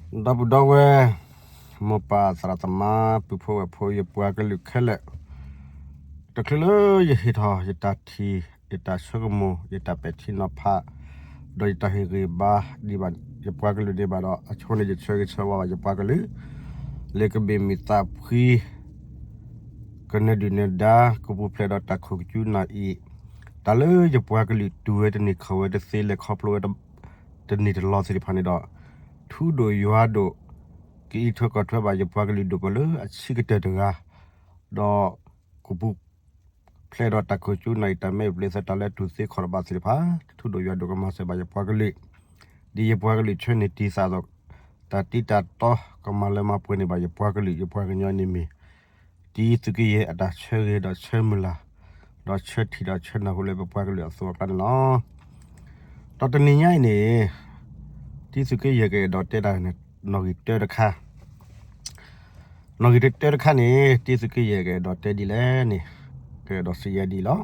ဒီပုၢ်ဒီဝဲၢ်, မိၢ်ပၢ်သရၣ်သမါ ပုၢ်ဖိဝဲၢ်ဖိ ယပှၤကလုာ်ခဲလၢာ်, တချုးလၢယဟ့ၣ်ထီၣ်ယတၢ်ထံၣ်, ယတၢ်ဆိကမိၣ်, ယတၢ်ပဲာ်ထံနီၤဖး, ဒီးယတၢ်ဟ့ၣ်ဂံၢ်ဘါဒံးဘၣ်ယပှၤကလုာ်ဒံးဘၣ်ဒီး အဆိန့ၣ်ယဆၢဂ့ၤဆၢဝါဘၣ်ယပှၤကလုာ် လၢကဘ့ၣ်မုၢ်သးဖှံ ကနၢၤဒုၣ်နၢၤဒါ ကပူၤဖျဲးဒီးတၢ်ခိၣ်ကကူနၤအံၤ, တၢ်လၢယပှၤကလုာ်တူၢ်ဝဲတန့ၢ်ခီၣ်ဝဲတသ့ လဲၤခီဖျိဝဲတန့ၢ်တလီၤသ့ၣ်တဖၣ်န့ၣ်ဒီး, ထူဒိၣ်ယွၤဒိၣ် ကအံးထွဲကွၢ်ထွဲဘၣ်ယပှၤကလုာ်ဒိၣ်ပှၤလၢအဆံးကတၢၢ်တဂၤ, ဒီးကပူၤဖျဲးဒီးတၢ်ခိၣ်ကကူနၤအံၤ တၢ်မဲအံၤပျ့ၤသၢ တၢ်လၢတူၢ်သ့ခီၣ်တဘၣ်သ့ၣ်တဖၣ်, ထူဒိၣ်ယွၤဒိၣ်ကမၤစၢၤဘၣ်ယပှၤကလုာ်, ဒ်ယပှၤကလုာ်ဆၢန့ၢ်တံၢ်သးဒီး တၢ်တံၢ်တၢ်တီကမၤလၢမၤပှဲၤန့ၢ်ဘၣ်ယပှၤကလုာ်, ယပှၤကညီန့ၣ်မ့ၢ် တံသုးက့ယဲၢ်အတၢ်ဆၢဂ့ၤဒီးဆၢမုၢ်လၢ်, ဒီးဆၢထံၣ်ဒီးဆၢနၢ်ဟူလၢပပှၤကလုာ်အသိးအကျါန့ၣ်လီၤ. ဒီးတနံၤညါအံၤန့ၣ်, တံသုးက့ယဲၢ်ကအဲၣ်ဒိးတဲဒၣ်နီၣ်ဂံၢ်တၢတခါ, နီၣ်ဂံၢ်တၢတခါန့ၣ် တံသုးက့ယဲၢ်ကအဲၣ်ဒိးတဲဒ်လဲၣ်န့ၣ်, ကအဲၣ်ဒိးစံးယဲဒ်အံၤလီၤ.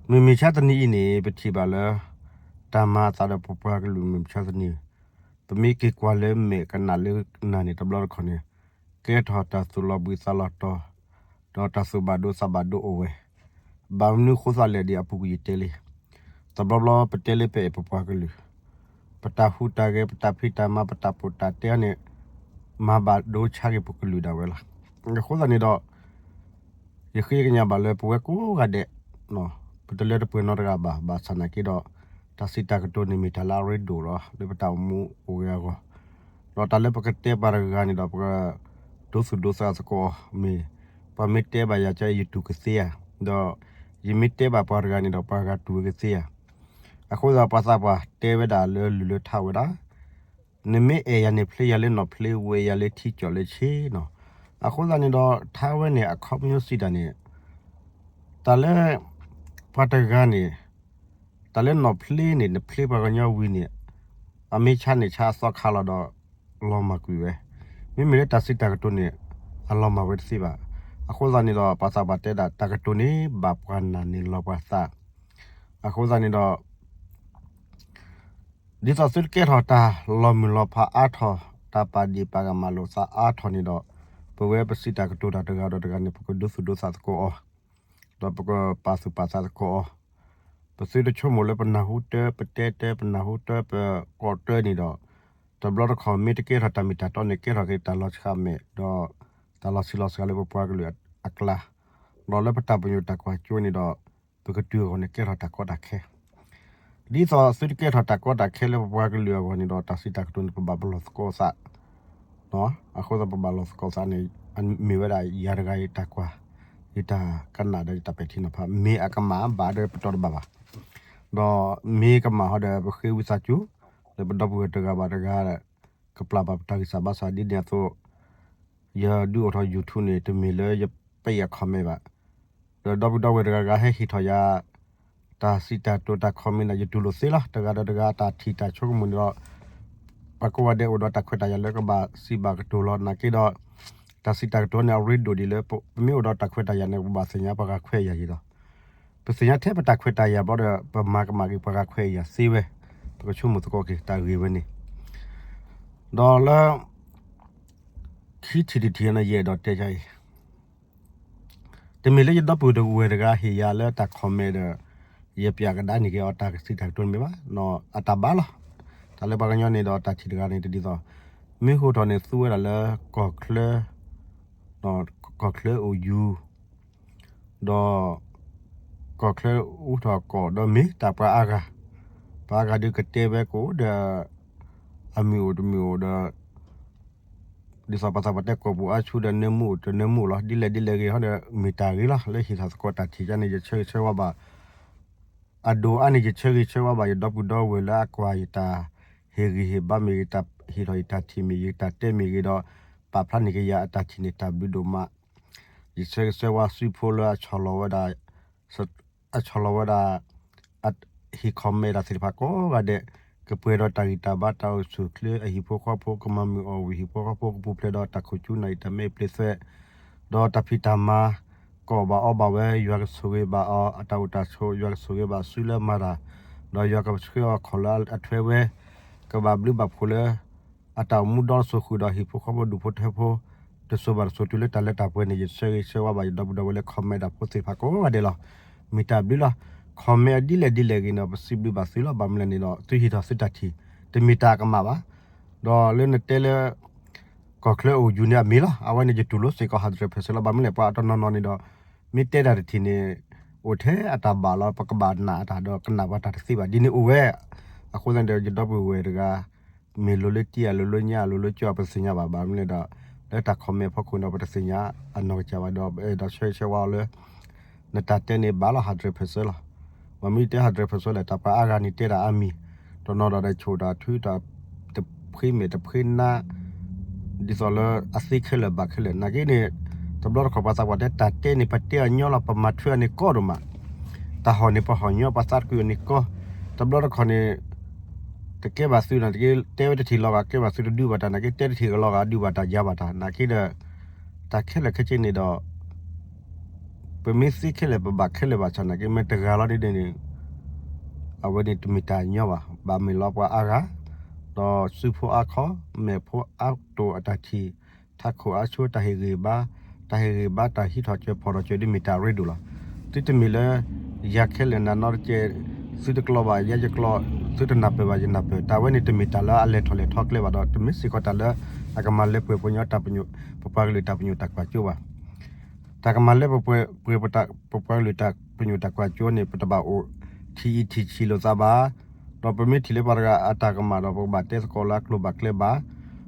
မုၢ်မဆါတနံၤအံၤန့ၣ် ပထံၣ်ဘၣ်လၢ တၢ်မၤအသးဒီးပပှၤကလုာ်မုၢ်မဆါတနံၤ, ပမ့ၢ်က့ၤကွၢ်လၢမဲာ်ကနၣ်လၢနၢ်န့ၣ် တဘျီတခီၣ်န့ၣ် ကဲထီၣ်တၢ်သူၣ်လီၤဘှံးသးလီၤတီၤ, ဒီးတၢ်သူၣ်ဘၣ်ဒိသးဘၣ်ဒိအိၣ်ဝဲ, ဘၣ်မနုၤဃိသးလဲၣ်ဒ်အပူၤကွံာ်ယတဲလံ. တဘျီဘျီပတဲလၢပအဲၣ်ပပှၤကလုာ်, ပတၢ်ဟူးတၢ်ဂဲၤ ပတၢ်ဖံးတၢ်မၤ ပတၢ်ပိာ်တၢ်တဲန့ၣ် မၤဘၣ်ဒိဆါက့ၤပကလုာ်ဒၣ်ဝဲလီၤ. အဃိသတးန့ၣ်ဒီး ယဃ့ကညးဘၣ်လၢပဝဲကိးဂၤဒဲး, ပတလၢတပှဲၤနီတဂၤဘၣ်, ဘၣ်ဆၣ်နာ်က့ဒီး တၢ်စံးတၢ်ကတိၤန့ၣ်မ့ၢ်တၢ်လၢအရ့ဒိၣ်လီၤ လၢပတၢ်အိၣ်မူအိၣ်ဂဲၤအဂီၢ်, ဒီးတၢ်လၢပကတဲပှၤတဂၤန့ၣ်ဒီး ပကဒိသူၣ်ဒိသးသကိးအီၤမ့ၢ်, ပှၤမ့ၢ်တဲဘၣ်ယၤကယတူၢ်ကသ့ဧါ, ဒီးယမ့ၢ်တဲဘၣ်ပှၤတဂၤန့ၣ်ဒီး ပှၤဂၤတူၢ်ဝဲကသ့ဧါ. အဃိသတးပှၤသးပှၢ်တဲဝဲဒၣ်လၢလုၢ်လၢထါဝဲဒၣ် နမ့ၢ်အဲၣ်ယၤန့ၣ် ဖျ့ယၤလၢနီၣ်ဖျ့ ဝဲယၤလၢထံကၠီၣ်လၢဆ့နီၤ. အဃိသတးန့ၣ်ဒီး ထါဝဲန့ၣ် အခီပညီစံးတၢ်န့ၣ် တၢ်လၢ ပှၤတဂၤန့ၣ် တၢ်လၢနီၣ်ဖျ့န့ၣ် နဖျ့ပှၤကညီဝံၤန့ၣ် အမ့ၢ်ဆါန့ၣ်ဆါအသီခါလီၤဒီး လီၤမၢ်ကွံာ်ဝဲ, မ့မ့ၢ်လၢတၢ်စံးတၢ်ကတိၤန့ၣ် အလီၤမၢ်ဝဲတသ့ဘၣ်. အဃိသတးန့ၣ်ဒီး ပှၤသးပှၢ်တဲဒၣ် တၢ်ကတိၤန့ၣ် ဘၣ်ပှၤနၢ်န့ၣ်လီၤပှၤသး. အဃိသတးန့ၣ်ဒီး ဒ်သိးသုတကဲထီၣ်တၢ်လီၤမုၢ်လီၤဖးအါထီၣ် တၢ်ပာ်ဒ့ၣ်ပာ်ကမၣ်လိာ်သးအါထီၣ်န့ၣ်ဒီး ပဝဲပစံးတၢ်ကတိၤတၢ်တဂၤဒီးတဂၤန့ၣ် ပကဒိသူၣ်ဒိသးသကိးအီၤ, ဒီးပကပာ်သူၣ်ပာ်သးသကိးအီၤ. ပသုတဆိကမိၣ်လၢပနၢ်ဟူတၢ် ပတဲတၢ် ပနၢ်ဟူတၢ် ပကိးတၢ်န့ၣ်ဒီး တဘျီတခီၣ်မ့ၢ်တကဲထီၣ်တၢ်မ့ၢ်တၢ်တီန့ၣ် ကဲထီၣ်က့ၤတၢ်လီၤဆှးမဲာ် ဒီးတၢ်လီၤဆံးလီၤစှၤလၢပပှၤကလုာ်အကျါ, ဒီးလၢပတၢ်ပညိၣ်တၢ်ကွၢ်စိန့ၣ်ဒီး ပကတုၤအဂီၢ်န့ၣ် ကဲထီၣ်တၢ်ကီတၢ်ခဲ ဒ်သိးသုတကဲထီၣ်တၢ်ကီတၢ်ခဲလၢပပှၤကလုာ်အဂီၢ်န့ၣ်ဒီး တၢ်စံးတၢ်ကတိၤန့ၣ် ပဘၣ်ပလီၢ်သကိးသး. အဃိသတးပဘၣ်လီၢ်သကိးသးန့ၣ် မ့ၢ်ဝဲဒၣ်ယၤတဂၤယတၢ်ကွၢ်, ယတၢ်ကနၣ်ဒီးယတၢ်ပဲာ်ထံနီၤဖး မ့ၢ်အကမၣ်ဘၣ်ဒီးပတီၢ်တဘၣ်ဘၣ်, ဒီးမ့ၢ်ကမၣ်ဟီဒီးပဃ့ဝံသးစူၤ လၢပဒီပုၢ်ဝဲၢ်တဂၤဘၣ်တဂၤ ကပျၢ်ဘၣ်ပတၢ်ဂံၢ်စၢ်ဘါစၢ်ဒ်န့ၣ်အသိး ယဒုးအိၣ်ထီၣ် YouTube န့ၣ် တမ့ၢ်လၢယပာ်ယၤ comment ဘၣ်. ဒီးဒီပုၢ်ဒီဝဲၢ်တဂၤဂၤဟဲဟ့ၣ်ထီၣ်ယၤ တၢ်စံးတၢ်ကတိၤတၢ် comment န့ၣ် ယတူၢ်လိာ်သ့လီၤ. တဂၤဒီးတဂၤတၢ်ထံၣ်တၢ်ဆိကမိၣ်န့ၣ်ဒီး ပှၤကိးဂၤဒဲးအိၣ်ဒီးတၢ်ခွဲးတၢ်ယာ်လၢကဘၣ်စံးဘၣ်ကတိၤလီၤ. နာ်က့ဒီး တၢ်စံးတၢ်ကတိၤန့ၣ် အရ့ဒိၣ်ဒ်လၢ ပမ့ၢ်အိၣ်ဒီးတၢ်ခွဲးတၢ်ယာ်န့ၣ် ပဘၣ်သ့ၣ်ညါပှၤဂၤခွဲးယာ်ယံၤလီၤ. ပသ့ၣ်ညါထဲပတၢ်ခွဲးတၢ်ယာ်ဘျီဒီး ပမၤကမၣ်က့ၤပှၤဂၤခွဲးယာ်သ့ဝဲ, ပကဆိကမိၣ်သကိးက့ၤတၢ်ဂ့ၢ်ဝဲန့ၣ်, ဒီးလၢ ခံထံၣ်တထံၣ်န့ၣ် ယအဲၣ်ဒိးတဲဒ်အံၤ, တမ့ၢ်လၢယဒီပုၢ်ဝဲၢ်တဂၤဟ့ၣ်ယၤလၢတၢ် comment ဒီး ယပျၢ်ကဒါန့ၢ်က့ၤအီၤတၢ်ကစံးတၢ်ကတိၤတမ့ၢ်ဘၣ်, အတၢ်ဘၣ်လီၤ. တၢ်လၢပှၤကညီန့ၣ်ဒီးတၢ်ထံၣ်တဂၤန့ၣ်တဒ်သိး, မ့ၢ်ဟူထီၣ်န့ၣ်သူဝဲဒၣ်လၢ ကီၢ်ချၢ ကီၢ်ချၢအိၣ်ယူၤ ဒီး ကီၢ်ချၢအိၣ်ထီၣ်ကီၢ်ဒီးမ့ၢ်တၢ်ပှၤအါဂၤ, ပှၤအါဂၤဒုးကတဲဝဲကအိၣ်ဒီး အမုၢ်အိၣ်တမုၢ်အိၣ်ဒီး ဒ်သိးပှၤသးပှၢ်တဲ ကီၢ်ပူၤအါဆူၣ်ဒီးနၢမူအိၣ်တနၢမူအိၣ်လီၤ. ဒ်လဲၣ်ဒ်လဲၣ်ဂ့ၤဟီဒီး မ့ၢ်တၢ်ဂ့ၤလီၤ. လၢဟ့ၣ်ထီၣ်သကိးတၢ်ထံၣ်ယါန့ၣ် ယဆၢဂ့ၤဆၢဝါဘၣ် အဒိၣ်အါန့ၣ် ယဆၢဂ့ၤဆၢဝါဘၣ် ယဒီပုၢ်ဒီဝဲၢ်လၢအကွၢ်ယတၢ်ဟ့ၣ်ဂံၢ်ဟ့ၣ်ဘါမ့ၢ်ဂ့ၤ, ဟ့ၣ်ထီၣ်ယတၢ်ထံၣ်မ့ၢ်ဂ့ၤ, ယတၢ်တဲမ့ၢ်ဂ့ၤဒီး ပာ်ဖျါန့ၢ်က့ၤယၤအတၢ်ထံၣ်န့ၣ် တၢ်ဘျုးဒိၣ်မး. ယဆၢဂ့ၤဆၢဝါစုဖိလၢအဆီၣ်လီၤဝဲဒၣ် အဆီၣ်လီၤဝဲဒၣ် ဟ့ၣ် comment တၢ်သ့ၣ်တဖၣ်ကိးဂၤဒဲး ကပှဲၤဒီးတၢ်ဂံၢ်တၢ်ဘါ တၢ်အိၣ်ဆူၣ်အိၣ်ချ့ အဟံၣ်ဖိဃီဖိ ကမၤမုာ်အီၣ်ဝံၤ ဟံၣ်ဖိဃီဖိကပူၤဖျဲးဒီးတၢ်ခိၣ်ကၠူနၢ်အံၤ တၢ်မဲအံၤပျ့ၤသွဲး ဒီးတၢ်ဖံးတၢ်မၤ ကအီၣ်ဘၣ်အီဘၣ်ဝဲ ယွၤကဆိၣ်ဂ့ၤဘၣ်အီၤ အတၢ်အိၣ်တၢ်ဆိး ယွၤကဆိၣ်ဂ့ၤဘၣ်စုလၢမၤတၢ် ဒီးယွၤကဆှၢအီၤခီၣ်လၢအထွဲဝဲ ကဘၣ်ဘျုးဘၣ်ဖှိၣ်လၢ အတၢ်အိၣ်မူဒီတစိၤဃုာ်ဒီးဟံၣ်ဖိဃီဖိဒူၣ်ဖိထၢဖိ တစိၤဘၣ်တစိၤတုၤလၢတၢ်လၢတၢ်ပှဲၤန့ၣ် ယဆၢဂ့ၤဆၢဝါဘၣ်ယဒီပုၢ်ဒီဝဲၢ်လၢ comment တၢ်ဖိသ့ၣ်တဖၣ်ကိးဂၤဒဲးလီၤ. မ့ၢ်တၢ်ဘျုးလီၤ. comment အဒ်လဲၣ်ဒ်လဲၣ်ဂ့ၤန့ၣ် ပစံးဘျုးဘၣ်သုလီၤ. ဘၣ်မနုၤလဲၣ်န့ၣ်ဒီး သုဟ့ၣ်ထီၣ်သုတၢ်ထံၣ် တမ့ၢ်တၢ်ကမၣ်ဘၣ်. ဒီးလၢနတဲလၢ ကီၢ်ချၢအိၣ်ယူၤန့ၣ်အမ့ၢ်လီၤ. အဝဲန့ၣ်ယတူၢ်လိာ်စ့ၢ်ကီး hundred percent လီၤ. ဘၣ်မနုၤလဲၣ် ပှၤတနီၤနီၤန့ၣ်ဒီး မ့ၢ်တဲတၢ်တထံၣ်န့ၣ် အိၣ်ထဲအတၢ်ဘၣ်လီၤ ပကဘၣ်နာ်အတၢ်ဒီးကနၣ်ပှၤတၢ်တသ့ဘၣ်. ဒ်န့ၣ်အိၣ်ဝဲ. အဃိသတးန့ၣ်ဒီး ယဒီပုၢ်ဝဲၢ်တဂၤ မ့ၢ်လိၤလၢတံၢ်အလိၤလၢညၣ်အလိၤလၢကၠီအပသ့ၣ်ညါဘၣ်. ဘၣ်မနုၤလဲၣ်ဒီး လၢတၢ် comment ဖီခိၣ်န့ၣ်ဒီး ပတသ့ၣ်ညါအနီၢ်ကစၢ်ဘၣ်ဒီး ပအဲၣ်ဒိးဆၢဂ့ၤဆၢဝါအီၤလၢ နတၢ်တဲန့ၣ်ဘၣ်လီၤ hundred percent လီၤ. ပှၤမ့ၢ်တဲ hundred percent လဲၣ် တၢ်ပှၤအါဂၤန့ၣ်တဲတၢ်အါမံၤ, တနီၤဒီးတၢ်ဆိၣ်တၢ်ထုတၢ်တဖှ့မဲာ်တဖှ့နါ ဒ်သိးလၢအသ့ခဲလၢာ်ဘၣ်ခဲလၢာ် နာ်က့န့ၣ် တဘျီတခီၣ်ပှၤသးပှၢ်တဲတၢ်တဲန့ၣ် ပတဲအီၤညီလီၤ ပမၤထွဲအီၤန့ၣ်ကီဒိၣ်မး, တၢ်ဟီၣ်န့ၣ် ပဟီၣ်ညီ ပသးတကွံာ်အီၤန့ၣ်ကီ, တဘျီတခီၣ်န့ၣ် တကဲဘၣ်သုနာ်က့ တဲဝဲတထံၣ်လီၤဂာ် ကဲဘၣ်သုတဒုးဘၣ်တၢ် နာ်က့တဲတထံၣ်ကလီၤဂာ် ဒုးဘၣ်တၢ်ယၤဘၣ်တၢ် နာ်က့ဒီး တၢ်ခဲလၢာ်ခဲဆ့န့ၣ်ဒီး ပမ့ၢ်သ့ခဲလၢာ် ပဘၣ်ခဲလၢာ်ဘၣ်ဆၣ် နာ်က့မ့ၢ်တဂၤလီၤဒ်န့ၣ် အဝဲန့ၣ်တမ့ၢ်တၢ်ညီဘၣ်. ဘၣ်မ့ၢ်လီၤပှၤအါဂၤ ဒီးစုဖိအါခီ မဲာ်ဖိအါတိၢ်အတၢ်ထံၣ် ထးခိၣ်အါဆိ တၢ်ဟ့ၣ်ဂံၢ်ဘါ တၢ်ဟ့ၣ်ဂံၢ်ဘါ တၢ်ဟံးထီၣ်စၢၤဖီၣ်ထီၣ်စၢၤ ဒ်မ့ၢ်တၢ်ရ့ဒိၣ်လီၤ. သုတမ့ၢ်လၢ ယၤခဲလၢာ်နၤနီတကဲး သုတကျီဘၣ်ယၤယကျီ, သုတနၢ်ပၢၢ်ဘၣ်ယနၢ်ပၢၢ်, တၢ်ဝဲန့ၣ်တမ့ၢ်တၢ်လၢအလဲၤထီၣ်လဲၤထီကျဲဘၣ်ဒီး တမ့ၢ်စ့ၢ်ကီးတၢ်လၢ အကမၤလၢပှဲၤပှၤကညီ ပပှၤကလုာ်တၢ်ပညိၣ်တၢ်ကွၢ်စိဘၣ်. တၢ်ကမၤလၢပှဲၤပှဲၤ ပပှၤကလုာ်တၢ်ပညိၣ်တၢ်ကွၢ်စိန့ၣ် ပတဘၣ်အိၣ်ထံၣ်အံၤထံၣ်ဆံးလိာ်သးဘၣ်. ဒီးပမ့ၢ်ထံၣ်လၢပှၤတဂၤအတၢ်ကမၣ်ဒီး ပကဘၣ်တဲသကိးလၢအကျိၤဘၣ်ကျဲဘၣ်.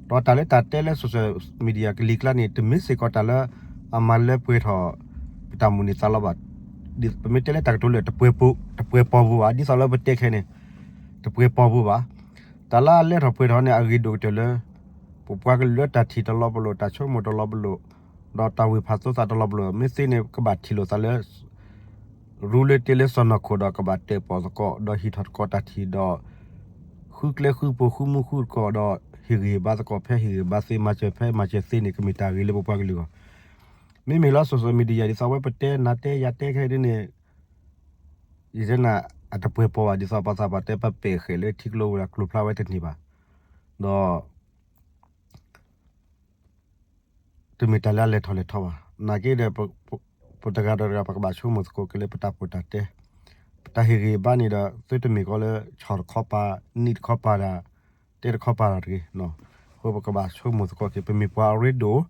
ဒီးတၢ်လၢတၢ်တဲလၢ social media ကလံၤကျါန့ၣ် တမ့ၢ်စ့ၢ်ကီးတၢ်လၢ အမၤလၢပှဲၤထီၣ် ပတၢ်မုၢ်န့ၢ်သးလီဘၣ်. ပမ့ၢ်တဲလၢတၢ်ကတိၤလၢ တပှဲၤပီၢ်ပူၤဘၣ် ဒ်သိးလၢပတဲခဲန့ၣ် တပှဲၤပီၢ်ပူၤဘၣ်. တၢ်လၢအလဲၤထီၣ်ပှဲၤထီၣ်န့ၣ် အဂ့ၤဒိၣ်ကတၢၢ်လၢ ပပှၤကလုာ်လၢတၢ်ထံၣ်တလီၤပလိာ် တၢ်ဆိကမိၣ်တလီၤပလိာ် ဒီးတၢ်ဝ့ၢ်ဖးသိသးတလီၤပလိာ် မ့ၢ်သ့န့ၣ် ကဘၣ်ထံၣ်လိာ်သးလၢ ရူလၢတ့လၢစီၢ်နီၤခိၣ်ဒီး ကဘၣ်တၢၣ်ပီၣ်သကိး ဒီးဟံးထီၣ်သကိးတၢ်ထံၣ်ဒီး ဃုကျဲဃုပိၤဃုမူဃုသကိးဒီး ဟ့ၣ်ဂံၢ်ဟ့ၣ်ဘါသကိး ဖဲဟ့ၣ်ဂံၢ်ဟ့ၣ်ဘါသ့ မၤစၢၤဖဲမၤစၢၤသ့န့ၣ် ကမ့ၢ်တၢ်ဂ့ၤလၢပပှၤကလုာ်အဂီၢ်. မ့မ့ၢ်လၢ social media ဒ်သိးဝဲပတဲနၤတဲယၤတဲခဲဒ်န့ၣ် ယတဲနၤ အတပှဲၤပီၢ်ဘၣ် ဒ်သိးပှၤသးပှၢ်တဲ ပပဲာ်ဃဲးလၢထံကျိဝဲဒၣ်ကျိၤဖျါဝဲတန့ၢ်ဘၣ်. ဒီး တမ့ၢ်တၢ်လၢအလဲၤထီၣ်လဲၤထီဘၣ်. နာ်က့ဒီး ပတဂၤဒီးတဂၤ ပကဘၣ်ဆိကမိၣ်သကိးက့ၤလၢပတၢ်ပီးတၢ်တဲ, ပတၢ်ဟ့ၣ်ဂံၢ်ဘါန့ၣ်ဒီး သုတမ့ၢ်ကီးလၢ ဆီၣ်တခီပၤ, နံၣ်တခီပၤဒၣ်, တဲတခီပၤဒၣ်တဂ့ၤ. အဃိပကဘၣ်ဆိကမိၣ်သကိးက့ၤ ပမ့ၢ်ပှၤအရ့ဒိၣ်,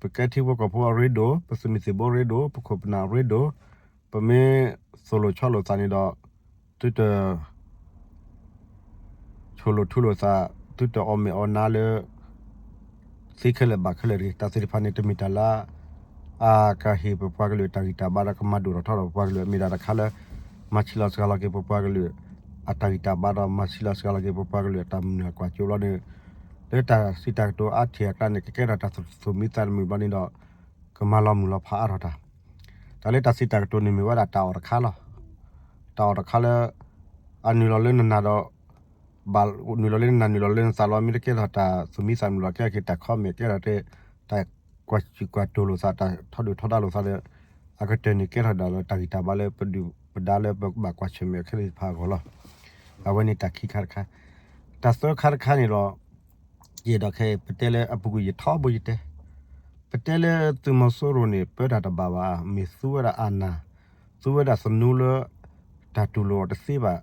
ပကဲထံဖိကီၢ်ဖိအရ့ဒိၣ်, ပသုးမုၢ်သံၣ်ဘိအရ့ဒိၣ်, ပခိၣ်ပနၢ်အရ့ဒိၣ်, ပမ့ၢ်သိၣ်လိာ်ဆီလိာ်သးန့ၣ်ဒီး သုတ ဆိၣ်လိာ်ထူလိာ်သး, သုတအီၣ်မဲာ်အီၣ်နါလၢ သ့ခဲလၢာ်ဘၣ်ခဲလၢာ်တဂ့ၤ. တၢ်သ့ၣ်တဖၣ်န့ၣ် တမ့ၢ်တၢ်လၢ အကဟ့ၣ်ပပှၤကလုာ်တၢ်ဂံၢ်တၢ်ဘါဒီးကမၤဒိၣ်ထီၣ်ထီဒီးပပှၤကလုာ် မ့ၢ်ဒၣ်တခါလၢ မၤဆံးလီၤစှၤလီၤက့ၤပပှၤကလုာ် အတၢ်ဂံၢ်တၢ်ဘါဒီး မၤဆံးလီၤစှၤလီၤက့ၤပပှၤကလုာ်အတၢ်မုၢ်နၢ်ကွၢ်စိဘျီန့ၣ် လၢတၢ်စံးတၢ်ကတိၤအါထံၣ်အကျါန့ၣ် ကကဲထီၣ်တၢ်သူၣ်မံသးတမုာ်ဘျီန့ၣ်ဒီး ကမၤလီၤမုၢ်လီၤဖးအါထီၣ်တၢ်. တၢ်လၢတၢ်စံးတၢ်ကတိၤန့ၣ်မ့ၢ်ဝဲဒၣ်တၢ်အီၣ်တခါလီၤ. တၢ်အီၣ်တခါလၢ အနုာ်လီၤလၢနနၢ်ဒီး ဘၣ်နုာ်လီၤလၢနနၢ် နုာ်လီၤလၢနသးလီၤ. မ့ၢ်တကဲထီၣ်တၢ်သူၣ်မံသးတမုာ်လီၤ ကဲထီၣ်က့ၤတၢ် comment ကဲထီၣ်တၢ် ကွၢ်စူၣ်ကွၢ်တိၤလိာ်သး တၢ်ထီဒုၣ်ထီဒါလိာ်သးဒီး အကတၢၢ်န့ၣ်ကဲထီၣ်ဒၣ်လၢတၢ်ဂံၢ်တၢ်ဘါလၢပဒုၣ်ပဒါလၢ ပကဘၣ်ကွၢ်ဆၢၣ်မဲာ်ခဲလၢာ်တဖၣ်အဂီၢ်လီၤ. အဝဲန့ၣ်တၢ်ခံခါတခါ. တၢ်သၢခါတခါန့ၣ်ဒီး ယအဲၣ်ဒိးခဲအံၤ ပတဲလၢအပူၤကွံာ်ယထီဘိယတဲ, ပတဲလၢသုးမီၤစိရိၤန့ၣ် ပၢတၢ်တဘၣ်ဘၣ်, မ့ၢ်သူဝဲဒၣ်အနၢ်, သူဝဲဒၣ်သနူလၢ တၢ်တူၢ်လိာ်အီၤတသ့ဘၣ်,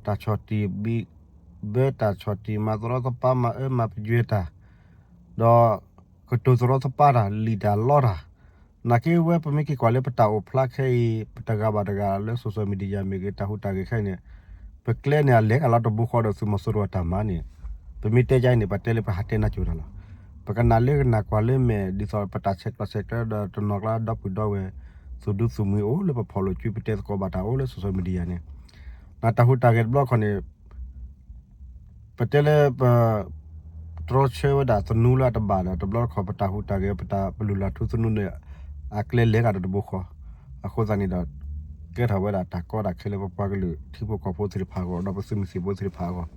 တၢ်ဆီၣ်တံၢ်ဘံၣ်ဘၢ တၢ်ဆီၣ်တံၢ်မၤသရီသပၤ မၤအၢမၤပယွဲတၢ် ဒီးကတိၤသရီသပၤတၢ် လံာ်တၢ်လီတၢ်, နာ်က့ဝဲပမ့ၢ်က့ၤကွၢ်လၢပတၢ်အိၣ်ဖျါခဲအံၤ ပတဂၤဘၣ်တဂၤလၢ social media မ့ၢ်ဂ့ၤ တၢ်ဟူးတၢ်ဂဲၤခဲအံၤန့ၣ် ပကျဲန့ၣ် အလဲၤကလီတဘိဃီဒီးသုးမီၤစိရိၤအတၢ်မၤန့ၣ် ပမ့ၢ်တဲဒ်အံၤန့ၣ် ပတဲလၢပဟးတဲနၢ်ကၠိတၢ်လီၤ. ပကနၣ်လၢကနၣ်ကွၢ်လၢမဲာ် ဒ်သိးပတၢ်ဆဲးကျိးဆဲးကျၢဒီးတနီၤကျါဒီပုၢ်ဒီဝဲၢ် သူၣ်ဒူသူၣ်မှံၤအိၣ်လၢပဖီၣ်လိာ်စု ပတဲသကိးဘၣ်တၢ်အိၣ်လၢ social media န့ၣ် နတၢ်ဟူးတၢ်ဂဲၤတဘျီခီန့ၣ် ပတဲလၢပ တြီဆၢဝဲဒၣ်သနူလၢအတဘၣ်ဒီး တဘျီတခီၣ်ပတၢ်ဟူးတၢ်ဂဲၤ ပတၢ်ပလုၢ်လၢ်ထူသနူန့ၣ် အကျဲလဲၤဂၤဒီးတဘိဃီ, အဃိသတးန့ၣ်ဒီး ကဲထီၣ်ဝဲဒၣ်တၢ်ကီတၢ်ခဲလၢပပှၤကလုာ်ထံဖိကီၢ်ဖိသ့ၣ်တဖၣ်အဂီၢ် ဒီးပသုးမုၢ်သံၣ်ဘိသ့ၣ်တဖၣ်အဂီၢ်,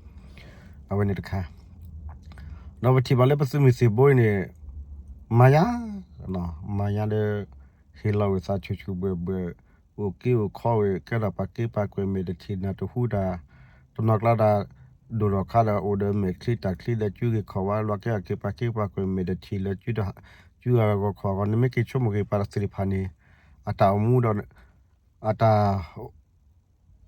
အဝဲန့ၣ်တခါ, ဒီးပထံၣ်ဘၣ်လၢပသုးမုၢ်သံၣ်ဘိအံၤန့ၣ် မၤညါ, မၤညါလၢ ဟ့ၣ်လီၤဝဲသးဆူၣ်ဆူၣ်ဘှဲၣ်ဘှဲၣ်, အိၣ်က့အိၣ်ခီဝဲ ကဲထီၣ်ပှၤက့ပှၤကွဲးမဲာ်တထံၣ်နၢ်တဟူတၢ်, တနီၤကျါတၢ် ဒိၣ်ထီၣ်ခါဒီးအိၣ်ဒီးမဲာ်ချံတၢ်ချံလၢစုဂ့ၤခီၣ်ဝါ လီၤကဲအီၤက့ၤပှၤက့ၤပှၤကွဲးမဲာ်တထံၣ်လၢစု ယူၤအဂီၤခီၣ်အဂီၢ် နမ့ၢ်က့ၤဆိကမိၣ်က့ၤပှၤသ့ၣ်တဖၣ်န့ၣ် အတၢ်အိၣ်မူဒီး အတၢ်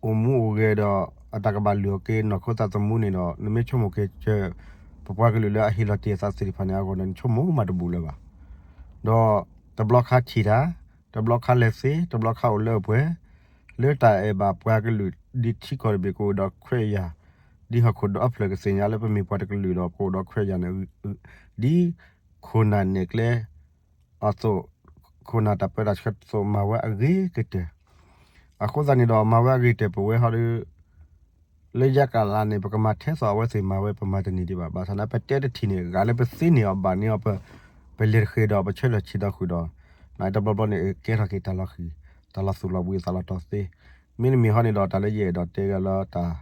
အိၣ်မူအိၣ်ဂဲၤဒီး အတၢ်ကဘၣ်လုၢ်အီၣ်က့ၤနီၢ်ခိသးသမူန့ၣ်ဒီး နမ့ၢ်ဆိကမိၣ်က့ၤစၢၤ ပပှၤကလုာ်လၢအဟ့ၣ်လီၤတ့ၢ်အသးသ့ၣ်တဖၣ်န့ၣ်အဂီၢ်ဒီး နဆိကမိၣ်မးတဘူးလၢၤဘၣ်. ဒီးတဘျီခါထံၣ်တၢ်, တဘျီခါလဲၤသ့, တဘျီခါအိၣ်လၢအပှဲၤ, လၢတၢ်အဲၣ်ဘၣ်ပှၤကလုာ် ဒ်ထံကီၢ်တဘ့ၣ်ကအိၣ်ဒီးခွဲးယာ်, ဒ်ဟီၣ်ခိၣ်ဒီဖျၢၣ်ကသ့ၣ်ညါလၢပမ့ၢ်ပှၤတကလုာ်ဒီး ပအိၣ်ဒီးခွဲးယာ်န့ၣ် ဒ်ခိၣ်နၢ်နဲၣ်ကျဲ အသိး, ခိၣ်နၢ်တၢ်ပၢတၢ်ဆှၢသိးမၤဝဲအဂ့ၤကတၢၢ်. အဃိသတးန့ၣ်ဒီး မၤဝဲအဂ့ၤကတၢၢ် ပဝဲဟီဒီး လၢယါကလးန့ၣ် ပကမၤထဲသိးအဝဲသ့ၣ်မၤဝဲ ပမၤတန့ၢ်ဒံးဘၣ်. ဘၣ်ဆၣ်န့ၣ် ပတဲတထံၣ်န့ၣ် ဂၤလၢပသ့န့ၢ်အီၤဘၣ်န့ၢ်အီၤ ပလဲၤတဃ့ၢ်ဒီး ပဆၢထၢၣ်ဆံးဒီးဃုာ်ဒီး နတဘျီဘျီန့ၣ် ကဲထီၣ်က့ၤတၢ်လီၤဃံၤ, တၢ်လီၤသူၣ်လီၤဘှံး တၢ်လီၤတီၤသ့. မ့တမ့ၢ်ဟီန့ၣ်ဒီး တၢ်လၢယအဲၣ်ဒိးတဲဂ့ၤလၢတၢ်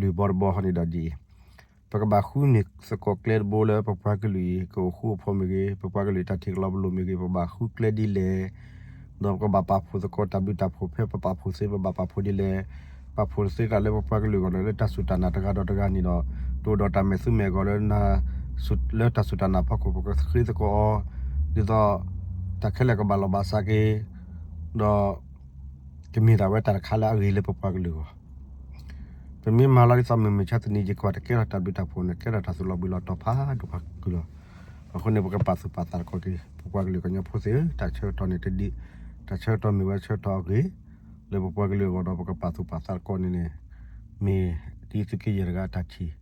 လုၢ်ဘီတဘီဟီန့ၣ်ဒီးဒ်အံၤ, ပကဘၣ်ဃုန့ၢ်သကိးကျဲတဘိလၢပပှၤကလုာ်အံၤ ကအိၣ်ဃူအိၣ်ဖိးမ့ၢ်ဂ့ၤ, ပပှၤကလုာ်တၢ်ထံၣ်ကလီၤပလိာ်မ့ၢ်ဂ့ၤ, ပကဘၣ်ဃုကျဲဒ်လဲၣ်, ဒီးပကဘၣ်ပာ်ဖှိၣ်သကိးတၢ်ဘျုးတၢ်ဖှိၣ် ဖဲပပာ်ဖှိၣ်သ့ ပဘၣ်ပာ်ဖှိၣ်ဒ်လဲၣ်, ပာ်ဖှိၣ်သ့တၢ်လၢပပှၤကလုာ်အဂီၢ်ဒီး လၢတၢ်စူၢ်တၢ်နာ်တဂၤဒီးတဂၤန့ၣ်ဒီး တအိၣ်ဒီးတၢ်မဲာ်သူမဲာ်ဂီၤလၢ လၢတၢ်စူၢ်တၢ်နာ်ဖီခိၣ် ပကဃ့သကိးအီၤ, ဒ်သိး တၢ်ခဲလၢာ်ကဘၣ်လီၢ်ဘၣ်စးက့ၤ, ဒီး ကမ့ၢ်ဒၣ်ဝဲတၢ်တခါလၢအဂ့ၤလၢပပှၤကလုာ်အဂီၢ်. ပမ့ၢ်မၤလီၤဒ်သိးမုၢ်မဆါတနံၤ ယကွၢ်တကဲထီၣ်တၢ်ဘျုးတၢ်ဖှိၣ်န့ၣ် ကဲထီၣ်တၢ်သူၣ်လီၤဘှံးလီၤတီၤဖးဒိၣ်ဖးကလုာ်လီၤ. အဃိန့ၣ် ပကပာ်သူၣ်ပာ်သးသကိးက့ၤ ပပှၤကလုာ်ကညီဖိသ့ၣ်ဧၢ, တၢ်ဆၢကတီၢ်န့ၣ်တဒ်, တၢ်ဆၢကတီၢ်မ့ၢ်ဝဲဆၢကတီၢ်အဂ့ၤ လၢပပှၤကလုာ်အဂီၢ်ဒီး ပကပာ်သူၣ်ပာ်သးသကိးန့ၣ်န့ၣ် မ့ၢ်တံၤသုးက့ယဲၢ်တဂၤအတၢ်ထံၣ်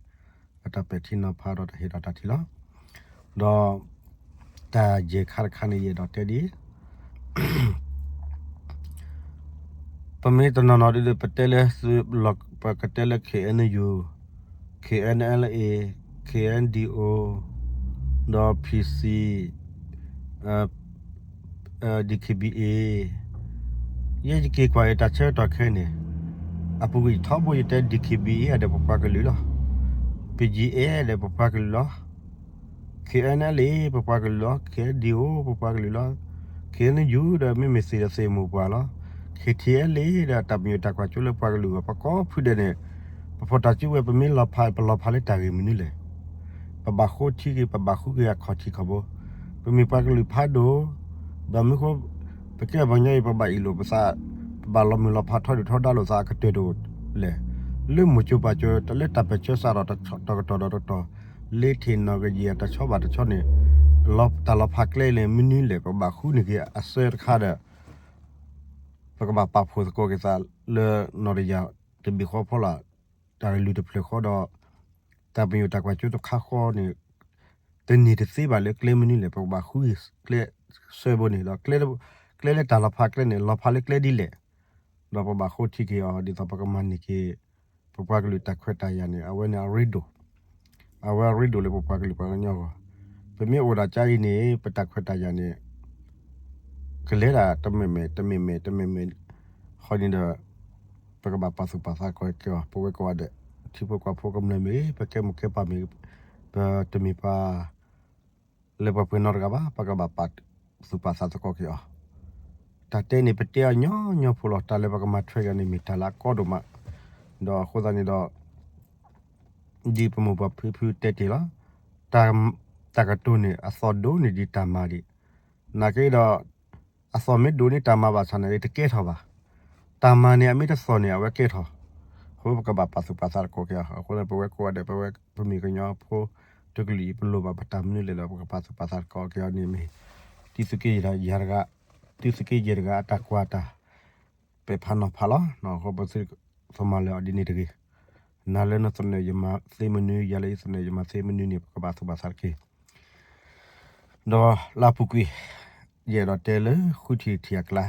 အတၢ်ပဲာ်ထံနီၤဖးဒီးတၢ်ဟ့ၣ်ဒီးတၢ်ထံၣ်လီၤ. ဒီး တၢ်ယဲၢ်ခါတခါန့ၣ် ယအဲၣ်ဒိးတဲဒ်အံၤ, ပမ့ၢ်တနီၤနီၤဒ်ဒီး ပတဲလၢ ပကတဲလၢ KNU, KNLA, KNDO, ဒီး PC, DKBA, ယဲယက့ၤကွၢ်အံၤတၢ်ဆၢကတီၢ်ခဲအံၤန့ၣ်, အပူၤကွံာ်ထီဘိယတဲ DKBA ဒီးပပှၤကလုာ်လီၤ. BGF ဒီးပပှၤကလုာ်လီၤ. KNLA ပပှၤကလုာ်လီၤ. KNDO ပပှၤကလုာ်လီၤ. KNU ဒီးမ့မ့ၢ်သ့ၣ်ဒီးသ့ၣ်မိၢ်ပှၢ်လီၤ. KTLA ဒီးတၢ်ပညိၣ်တၢ်ကွၢ်စိလၢပှၤကလုာ်အဂီၢ် ပကိးဖုဒဲးန့ၣ်, ပဖီၣ်တၢ်စုဝဲ ပမ့ၢ်လီၤဖး ပလီၤဖးလၢတၢ်ဂ့ၢ်မနုၤလဲၣ်. ပဘၣ်ဃိထံက့ၤ ပဘၣ်ဃုက့ၤအခီၣ်ထံးခီၣ်ဘိ, ပမ့ၢ်ပှၤကလုာ်ဖးဒိၣ်, ဒီးမ့ၢ်ဃိ ပကဲပှၤကညီအံၤ ပဘၣ်အ့ၣ်လိာ်ပသး, ပဘၣ်လီၤမုၢ်လီၤဖးထီဒုၣ်ထီဒါလိာ်သးအကတၢၢ်တအိၣ်လဲၣ်. လၢမိၢ်ကၠိၤပၢ်ကၠိၤ လၢတၢ်ပၢၢ်ဆၢစးထီၣ်တကတီၢ်ဒီးတကတီၢ်, လ့ထံၣ်နီၣ်ဂံၢ်ယဲၢ်တဆီဘၣ်တဆီန့ၣ်, တၢ်လီၤဖးကျဲန့ၣ်မနုၤလဲၣ် ပကဘၣ်ဃုန့ၢ်က့ၤအစၢတခါဒီး ပကဘၣ်ပာ်ဖှိၣ်သကိးက့ၤသးလၢနီၣ်တယၢ်တဘ့ၣ်ဃီဖီလာ်, တၢ်လုၢ်တဖျၢၣ်ဃီဒီး တၢ်ပညိၣ်တၢ်ကွၢ်စိတခါဃီန့ၣ် တန့ၢ်တသ့ဘၣ်လၢကျဲမနုၤလဲၣ် ပကဘၣ်ဃုကျဲစၢဘိန့ၣ်ဒီး ကျဲလၢတၢ်လီၤဖးကျဲန့ၣ် လီၤဖးလၢကျဲဒ်လဲၣ်, ဒီးပဘၣ်ဃိထံက့ၤအီၤ ဒ်သိးပကမၤန့ၢ်က့ၤ ပပှၤကလုာ်တၢ်ခွဲးတၢ်ယာ်န့ၣ် အဝဲန့ၣ်အရ့ဒိၣ်, အဝဲအရ့ဒိၣ်လၢပပှၤကလုာ်ပှၤကညီအဂီၢ်, ပမ့ၢ်အိၣ်ဒၣ်ကါအံၤန့ၣ် ပတၢ်ခွဲးတၢ်ယာ်န့ၣ် ကလဲၤဒၣ်တမ့ၢ်မ့ၢ်တမ့ၢ်မ့ၢ်တမ့ၢ်မ့ၢ်, ဃီန့ၣ်ဒီး ပကဘၣ်ပာ်သူၣ်ပာ်သးကီက့ၤအီၤ ပဝဲကိးဂၤဒဲး, ထံဖိကီၢ်ဖိကမျၢၢ်မ့ၢ်ဂ့ၤ ပကဲမိၢ်ကဲပၢ်မ့ၢ်ဂ့ၤ, ပတမ့ၢ်ပှၤ လၢပှၤပှဲၤနီတဂၤဘၣ်, ပကဘၣ်ပာ်သူၣ်ပာ်သးသကိးက့ၤအီၤ, တၢ်တဲန့ၣ် ပတဲအီၤညီညီဖိလီၤ, တၢ်လၢပကမၤထွဲက့ၤန့ၣ် မ့ၢ်တၢ်လၢအကီဒိၣ်မး, ဒီးအဃိသတးန့ၣ်ဒီး ဒ်ပမိၢ်ပၢ်ဖံဖုတဲတ့ၢ်လီၤ, တၢ်ကတိၤန့ၣ် အသီၣ်ဒိၣ်န့ၢ်ဒံးတၢ်မၤဒံး, နာ်က့ဒီး အသီၣ်မ့ၢ်ဒိၣ်န့ၢ်တၢ်မၤဘၣ်ဆၣ်န့ၣ် တကဲထီၣ်ဘၣ်, တၢ်မၤန့ၣ် အမ့ၢ်တသီၣ်န့ၣ် အဝဲကဲထီၣ်, အဃိပကဘၣ်ပာ်သူၣ်ပာ်သးသကိးက့ၤအီၤ, အဃိန့ၣ် ပဝဲကိးဂၤဒဲး ပဝဲပမ့ၢ်ကညီဖိတကလုာ်အံၤ ပလိၣ်ဘၣ်ပတၢ်မနုၤလဲၣ်ဒီး ပကပာ်သူၣ်ပာ်သးသကိးက့ၤအီၤန့ၣ်မ့ၢ် တံၤသုးက့ယဲၢ်တဂၤ, တံၤသုးက့ယဲၢ်တဂၤအတၢ်ကွၢ်တၢ် ပဲာ်ဖးနီၤဖးလီၤ, အဃိပသုတမၤလၢာ်အီၤဒ်န့ၣ်တဂ့ၤ, နၤလၢနသနၢၣ်ယမၤသ့မနုၤ ယၤလၢယသနၢၣ်ယမၤသ့မနုၤန့ၣ် ပကဘၣ်သူၣ်ဘၣ်သးတက့ၢ်. ဒီးလၢအပူၤကွံာ်, ယအဲၣ်ဒိးတဲလၢဃုထံၣ်ထံၣ်အကျါ,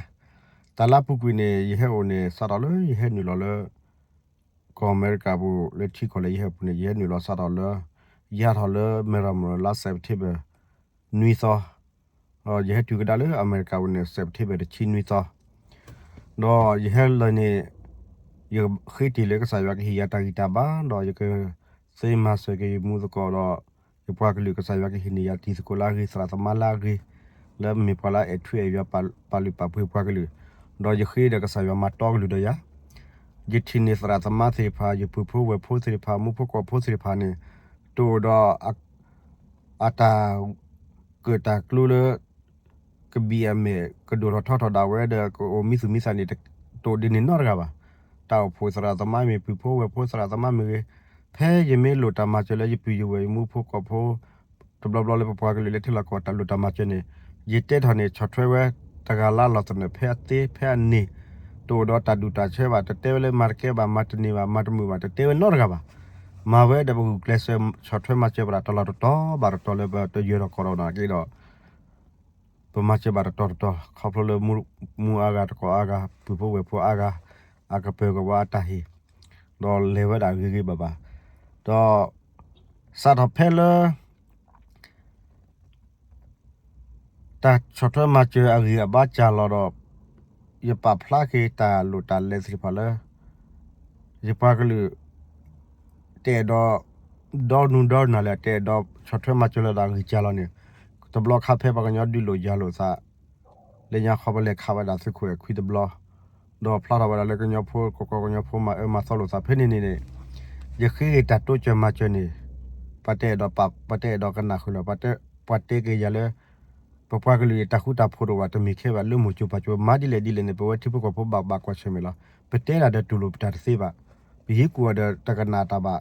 တၢ်လၢအပူၤကွံာ်န့ၣ် ယဟဲအိၣ်န့ၣ် စးထီၣ်လၢယဟဲနုာ်လီၤလၢ ကီၢ်အမဲရကၤပူၤ လၢထံကီၢ်လၢယဟဲပူၤန့ၣ် ယဟဲနုာ်လီၤစးထီၣ်လၢ ယၤထီၣ်လၢမဲရမၢၣ်လါ September နွံသီ, ယဟဲတုၤကဒါလၢအမဲရကၤပူၤန့ၣ် September တဆံနွံသီ, ဒီးယဟဲလၢာ်န့ၣ် ယဃ့တ့ၢ်လၢကစၢ်ယွၤကဟ့ၣ်ယၤတၢ်ဂံၢ်တၢ်ဘါ ဒီးယကသ့မၤစၢၤက့ၤယမူသကိးဒီး ယပှၤကလုာ် ကစၢ်ယွၤကဟ့ၣ်န့ၢ်ယၤတံၤသကိးလၢအဂ့ၤ သရၣ်သမါလၢအဂ့ၤ, လၢမ့ၢ်ပှၤလၢအအဲၣ်ထူအဲၣ်ယွၤ ပာ်လုၢ်ပာ်ပှ့ၤပှၤကလုာ်, ဒီးယဃ့ဒီးကစၢ်ယွၤမၤတီကလုာ်ဒီးယၤ, ယထံၣ်န့ၢ်သရၣ်သမါသ့ၣ်တဖၣ် ယပုၢ်ဖိဝဲၢ်ဖိသ့ၣ်တဖၣ် မူဖိကီၢ်ဖိသ့ၣ်တဖၣ်န့ၣ် တအိၣ်ဒီး အတၢ် ကၢၣ်တၢ်ကျူလၢ ကဘံၣ်အမဲာ် ကဒိၣ်ထီၣ်ထီထီၣ်ဒၣ်ဝဲဒီး ကအိၣ်မံသူၣ်မံသးန့ၣ် တအိၣ်ဒ်န့ၣ်နီတဂၤဘၣ်. တၢ်အိၣ်ဖှိၣ်သရၣ်သမါမ့ၢ် ပုၢ်ဖိဝဲၢ်ဖိသရၣ်သမါမ့ၢ်ဂ့ၤ, ဖဲယမ့ၢ်လိၣ်တၢ်မၤစၢၤလၢယပုၢ်ယဝဲၢ်ယမူဖိကီၢ်ဖိ တဘျီဘျီလၢပပှၤကလုာ်လၢထံလီၢ်ကီၢ်တၢ်လိၣ်တၢ်မၤစၢၤန့ၣ် ယတဲထီၣ်န့ၣ် ဆီၣ်ထွဲဝဲ တဂၤလၢ်လီၢ်သနၢၣ် ဖဲအသ့ဖဲအန့ၣ် တအိၣ်ဒီးတၢ်ဒူၣ်တၢ်ဆၢဘၣ်, တတဲဝဲလၢမၤတကဲဘၣ်, မၤတန့ၢ်ဘၣ်, မၤတမုာ်ဘၣ်, တတဲဝဲနီတဂၤဘၣ်. မၤဝဲဒီးပဂုာ်ကျဲးစၢး ဆီၣ်ထွဲမၤစၢၤပှၤတၢ်တလီၢ်တတီၤဘၣ်တတီၤလၢပတယၢၤထီၣ်ကီးထီၣ်နာ်က့ဒီး ပမၤစၢၤဘၣ်တတီၤတတီၤ ခီဖျိလၢ မူအါဂၤတကိးအါဂၤ ပုၢ်ဖိဝဲၢ်ဖိအါဂၤ အကပၢၤကဝါအတၢ်ဟ့ၣ် ဒီးလဲၤဝဲဒၣ်ဂ့ၤဂ့ၤဘၣ်ဘၣ်. ဒီး စးထီၣ်ဖဲလၢ တၢ်ဆီၣ်ထွဲမၤစၢၤအဂံၢ်အဘါစၢ်လီၤဒီး ယပာ်ဖျါက့ၤတၢ်လိၣ်တၢ်လဲၤသ့ၣ်တဖၣ်လၢ ယပှၤကလုာ် တအဲၣ်ဒိး ဒီနူဒီနၤလၢ တအဲၣ်ဒိးဆီၣ်ထွဲမၤစၢၤလၢၤဒီးအဂံၢ်စၢ်လီၤန့ၣ်, တဘျီခါဖဲပှၤကညီဒုးလိာ်ယၤလိာ်သး လၢညါခီပလဲၤခးဝဲဒၣ်သုးခိၣ်အဲၣ်ခွံတဘျီ, ဒီးဖျါထီၣ်ဝဲဒၣ်လၢကညီဖိ ကကီကညီဖိမၤအၢမၤသီလိာ်သးဖဲန့ၣ်န့ၣ်န့ၣ်, ယဃ့က့ၤတၢ်တိစၢၤမၤစၢၤန့ၣ်, ပှၤတအဲၣ်ဒိးပာ် ပှၤတအဲၣ်ဒိးကနၣ်ဃုာ်လီၤ, ပှၤတဲက့ၤယၤလၢ ပပှၤကလုာ်အတၢ်ဃူတၢ်ဖိးတအိၣ်ဘၣ်, တမ့ၢ်ခဲဘၣ်, လၢမိၢ်စိၤပၢ်စိၤ မၤဒ်လဲၣ်ဒ်လဲၣ်န့ၣ် ပဝဲထံဖိကီၢ်ဖိဘၣ်ဘၣ်ကွၢ်ဆၢၣ်မဲာ်လီၤ. ပတဲဒၣ်ဒီးတူၢ်လိာ်ပတၢ်တသ့ဘၣ်, ပဟံးကူၣ်အီၤဒီးတကနၣ်တၢ်ဘၣ်.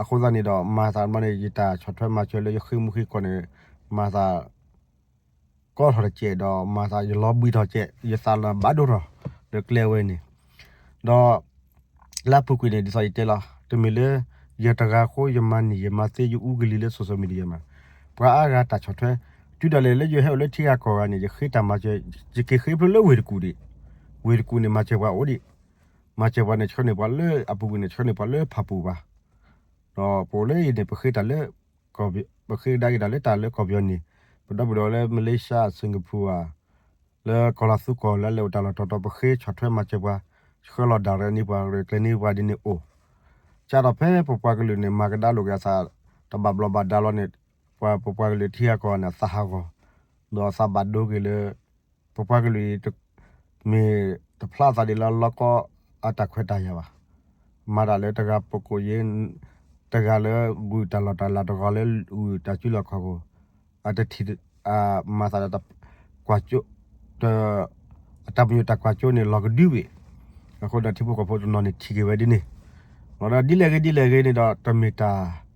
အဃိသတးန့ၣ်ဒီး မၤသးမီန့ၣ် ယတၢ်ဆီၣ်ထွဲမၤစၢၤလၢယဃ့မူဃ့ကီၢ်န့ၣ် မၤသး ကီထီၣ်တစဲးဒီး မၤသးယလီၤဘှံးထီၣ်စဲး, ယသးလီၤဘၣ်ဒိထီၣ် လၢကျဲဝဲန့ၣ်, ဒီး လၢအပူၤကွံာ်န့ၣ် ဒ်သိးယတဲလီၤ, တမ့ၢ်လၢ ယတဂၤဃိ ယမၤန့ၢ်ယမၤသ့ ယအူကလံၤလၢ social media မး, ပှၤအါဂၤတၢ်ဆီၣ်ထွဲ, တုၤဒၣ်လဲာ်လၢယဟဲအိၣ်လၢထံဂၤကီၢ်ဂၤန့ၣ် ယဃ့တၢ်မၤစၢၤ, ယက့ၤဃ့ဖျိလၢဝ့ၢ်တကူၣ်ဒံး, ဝ့ၢ်တကူၣ်န့ၣ် မၤစၢၤပှၤအိၣ်ဒံး, မၤစၢၤပှၤန့ၣ် ဆှၢန့ၢ်ပှၤလၢအပူၤကွံာ်န့ၣ် ဆှၢန့ၢ်ပှၤလၢဖၣ်ပူၤဘၣ် ဒီးပအိၣ်လၢအံၤန့ၣ် ပဃ့တၢ်လၢ ပဃ့ကဒါက့ၤတၢ်လၢတၢ်လၢကီၢ်ပယီၤန့ၣ်, ပဒီပုၢ်ဒီဝဲၢ်လၢ Malaysia, Singapore ဧါ, လၢကီၢ်လီၤသူကီၢ်လၢလဲၤအိၣ်တၢ်လီၢ်တီၤတီၤ ပဃ့ဆီၣ်ထွဲမၤစၢၤပှၤ, ဆှၢလီၤဒၣ်ရဲၣ်န့ၢ်ပှၤ ရဲၣ်ကျဲၤန့ၢ်ပှၤဒ်န့ၣ်အိၣ်, စးထီၣ်ဖဲပပှၤကလုာ်န့ၣ် မၤကဒါလိာ်က့ၤအသး တဘၣ်ဘျီးဘၣ်ဒါလီၤန့ၣ်, ပှၤပပှၤကလုာ်ထံဂၤကီၢ်ဂၤန့ၣ် အသးဟးဂီၤ, ဒီးအသးဘၣ်ဒိက့ၤလၢ ပပှၤကလုာ်အံၤ မ့ၢ်တဖျါသးဒ်လၢလီကီအတၢ်ခွဲးတၢ်ယာ်ဘၣ်. မၤတၢ်လၢတဂၤပကိးယ့, တဂၤလၢဂုာ်တၢ်လီၢ်တၢ်လၤ တဂၤလၢဂုာ်တၢ်စုလီၢ်ခီၣ်ခိၣ်, အတထံၣ်, မၤသးဒီး ကွၢ်ကၠိ, တ, အတၢ်ပညိၣ်တၢ်ကွၢ်ကၠိန့ၣ် လီၤကဒုဘ့ၣ်, အဃိဒီးထံဖိကီၢ်ဖိတနီၤန့ၣ်ထံၣ်က့ၤဝဲဒ်န့ၣ်, ဒီးဒ်လဲၣ်ဂ့ၤဒ်လဲၣ်ဂ့ၤန့ၣ်ဒီး တမ့ၢ်တၢ်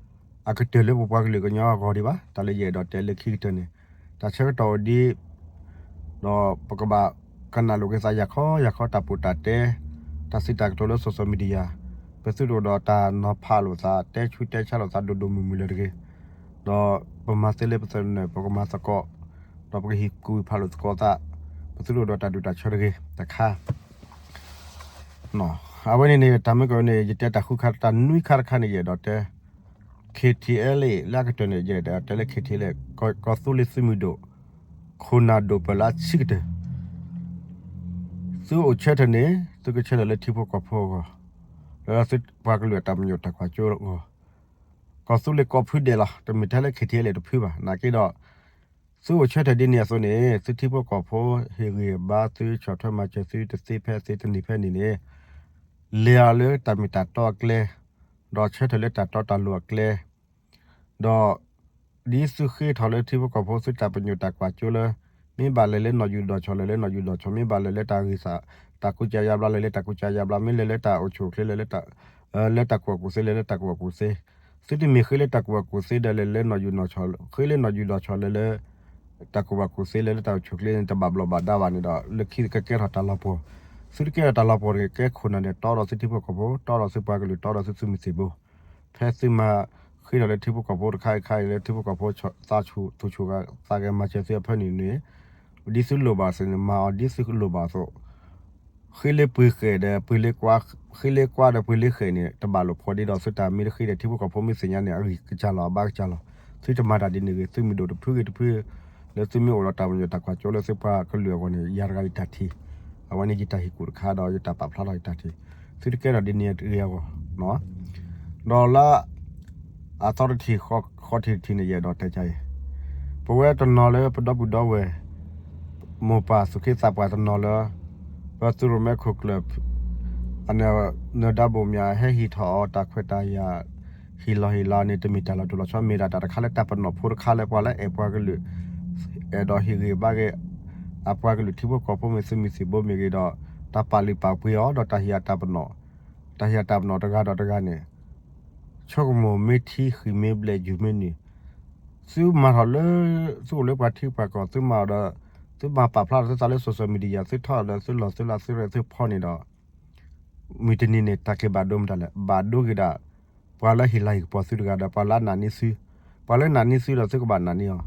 အကတၢၢ်လၢပပှၤကလုာ်ကညီအဂီၢ်ဒံးဘၣ်. တၢ်လၢယအဲၣ်ဒိးတဲလၢခံကတၢၢ်န့ၣ်, တၢ်ဆၢကတီၢ်အိၣ်ဒံး, ဒီးပကဘၣ်ကနၣ်လိာ်က့ၤသးယၤခီယၤခီ တၢ်ပူတၢ်တဲ, တၢ်စံးတၢ်ကတိၤလၢ social media, ပသုတအိၣ်ဒီးတၢ်နီၤဖးလိာ်သး တဲဆူတဲဆါလိာ်သးဒိၣ်ဒိၣ်မုၢ်မုၢ်လၢၤတဂ့ၤ, ဒီးပမၤသ့လၢပသနၢၣ် ပကမၤသကိး, ဒီးပကဟံးကူၣ်ဖးလိာ်သကိးသး, ပသုတအိၣ်ဒီးတၢ်ဒူၣ်တၢ်ဆၢတဂ့ၤတခါ အဝဲန့ၣ်န့ၣ် တၢ်မ့ၢ်ကီန့ၣ် ယတဲတၢ်ဃုခါ တၢ်နွံခါတခါန့ၣ် ယအဲၣ်ဒိးတဲ KTLA လၢအကတၢၢ်န့ၣ် ယအဲၣ်ဒိးတဲလၢ KTLA ကီၢ်သူလ့ၤသုးမုၢ်ဒိၣ် ခိၣ်နၢ်ဒိၣ်ပၢၢ်လၢအဆံးကတၢၢ်, သုအိၣ်ဆၢထၢၣ်န့ၣ် သုကဆၢထၢၣ်လၢထံဖိကီၢ်ဖိအဂီၢ်, လၢသုပှၤကလုာ်အတၢ်ပညိၣ်တၢ်ကွၢ်ကၠိအဂီၢ်, ကီၢ်သူလ့ၤကိးဖုဒဲးလီၤ. တမ့ၢ်ထဲလၢ KTLA တဖုဘၣ်. နာ်က့ဒီး သုအိၣ်ဆၢထၢၣ်ဒ်န့ၣ်အသိးန့ၣ် သုထံဖိကီၢ်ဖိ ဟ့ၣ်ဂံၢ်ဘါသု ဆီၣ်ထွဲမၤစၢၤသု တသ့ဖဲအသ့ တန့ၢ်ဖဲန့ၣ်န့ၣ် လဲၤအီၤလၢတၢ်မ့ၢ်တၢ်တီအကျဲ, ဒီးဆၢထၢၣ်လၢတၢ်တီတၢ်လိၤအကျဲ, ဒီး ဒ်သုဃ့ထီၣ်လၢထံဖိကီၢ်ဖိသုတၢ်ပညိၣ်တၢ်ကွၢ်ကၠိလၢ မ့ၢ်ဘၣ်လဲၤလၢနီၢ်ယူၢ်ဒီးဆီၣ် လဲၤလၢနီၢ်ယူၢ်ဒီးဆီၣ်, မ့ၢ်ဘၣ်လဲၤလၢတၢ်ဂ့ၢ်စၢ် တၢ်ကူစါယါဘျါ လဲၤလၢတၢ်ကူစါယါဘျါ, မ့ၢ်လဲၤလၢတၢ်အိၣ်ဆူၣ်အိၣ်ချ့ လဲၤလၢ လၢတၢ်ကူၣ်ဘၣ်ကူၣ်သ့ လဲၤလၢတၢ်ကူၣ်ဘၣ်ကူၣ်သ့, သုတမ့ၢ်ဃ့လၢတၢ်ကူၣ်ဘၣ်ကူၣ်သ့ဒီးလဲၤလၢနီၢ်ယူၢ်နီၢ်ဆီၣ်, ဃ့လၢနီၢ်ယူၢ်ဒီးဆီၣ်လဲၤလၢ တၢ်ကူၣ်ဘၣ်ကူၣ်သ့ လဲၤလၢတၢ်အိၣ်ဆူၣ်အိၣ်ချ့န့ၣ် တဘၣ်ဘျီးဘၣ်ဒါဘၣ်န့ၣ်ဒီး လၢခံကကဲထီၣ်တၢ်လီၤပှီၢ်, သုတကဲထီၣ်တၢ်လီၤပှီၢ်န့ၣ် ကဲခိၣ်နၢ်န့ၣ် တီဒီးသုထံဖိကီၢ်ဖိ တီဒီးသုပှၤကလုာ် တီဒီးသုသုးမုၢ်သံၣ်ဘိ ဖဲသုမၤဃ့ထီၣ်လၢထံဖိကီၢ်ဖိတခါအံၤခါအံၤလၢထံဖိကီၢ်ဖိသးဆူၣ်သူၣ်ဆူၣ်ဂၤသးဂဲၤမၤစၢၤသုအဖၢနုၢ်န့ၣ် ဒ်သုလိၣ်ဘၣ်အသိးန့ၣ် မၤအီၤဒ်သုလိၣ်ဘၣ်အသိး, ဃ့လၢပှ့ၤဃဲၣ်ဒီးပှ့ၤလၢကွါ, ဃ့လၢကွါဒီးပှ့ၤလၢဃဲၣ်န့ၣ် တဘၣ်လိာ်ဖိးဒ်ဒီးသုတၢ်မ့ၢ်တဃ့ဒီးထံဖိကီၢ်ဖိမ့ၢ်သ့ၣ်ညါန့ၣ် အဂံၢ်ကစၢ်လီၤ အဘါကစၢ်လီၤ. သုတမၤတၢ်ဒ်န့ၣ်ဂ့ၤ သုးမုၢ်ဒိၣ်တဖုဂ့ၤတဖု လၢသုမ့ၢ်အိၣ်ဒီးတၢ်ပညိၣ်တၢ်ကွၢ်ကၠိလၢသုပှၤကလုာ်အဂီၢ်န့ၣ် ယၤတဂၤယတၢ်ထံၣ်, အဝဲန့ၣ်ယတၢ်ဟ့ၣ်ကူၣ်တခါဒီးယတၢ်ပာ်ဖျါထီၣ်ယတၢ်ထံၣ်, သုတကဲထီၣ်ဒ်န့ၣ်ဂ့ၤအဂီၢ်, ဒီးလၢ အသီတထံၣ်ဃီထံၣ်တထံၣ်န့ၣ် ယအဲၣ်ဒိးတဲကါအံၤ, ပဝဲတနီၤလၢပဒီပုၢ်ဒီဝဲၢ် မိၢ်ပၢ်သူၣ်က့သးပှၢ်တနီၤလၢ ပသုးရိၣ်မဲခိၣ်ကျၢၢ် နၢၤဒါဘိၣ်မၠးဟဲဟ့ၣ်ထီၣ်အီၤတၢ်ခွဲးတၢ်ယာ် ဟ့ၣ်လီၤဟ့ၣ်လီၤန့ၣ် တမ့ၢ်တၢ်လီၤတိၢ်လီၤဆီ မ့ၢ်ဒၣ်တၢ်တခါလၢတၢ်ပနီၣ်ဖိတခါလၢပှၤလၢအဲၣ်ပှၤကလုာ် အဲၣ်ဒိးဟ့ၣ်ဂံၢ်ဘါက့ၤ အပှၤကလုာ်ထံဖိကီၢ်ဖိမ့ၢ်သုးမုၢ်သံၣ်ဘိမ့ၢ်ဂ့ၤဒီး တၢ်ပာ်လုၢ်ပာ်ပှ့ၤအီၤဒီးတၢ်ဟ့ၣ်အတၢ်ပနီၣ်, တၢ်ဟ့ၣ်အတၢ်ပနီၣ်တဂၤဒီးတဂၤန့ၣ် ဆိကမိၣ်မ့ၢ်ထံဃံးမ့ၢ်ဘျဲၣ်ယူၤမ့ၢ်နုာ်, သုမၤထီၣ်လၢ သုအိၣ်လၢပှၤထံပှၤကီၢ် သုမၤအီၤဒီး သုမၤပာ်ဖျါထီၣ်သုသးလၢ social media သုထီၣ်ဒီးသုလီၢ်သုလၢ်သုရဲၣ်သုဖီန့ၣ်ဒီး မုၢ်တနံၤန့ၣ် တၢ်က့ၤဘၣ်ဒိမတၤလဲၣ်, ဘၣ်ဒိက့ၤဒၣ် ပှၤလၢဟ့ၣ်လၤဟ့ၣ်ကပီၤသုတဂၤဒီး ပှၤလၢအနာ်န့ၢ်သု, ပှၤလၢနာ်န့ၢ်သုဒီးသုကဘၣ်နာ်န့ၢ်အီၤ,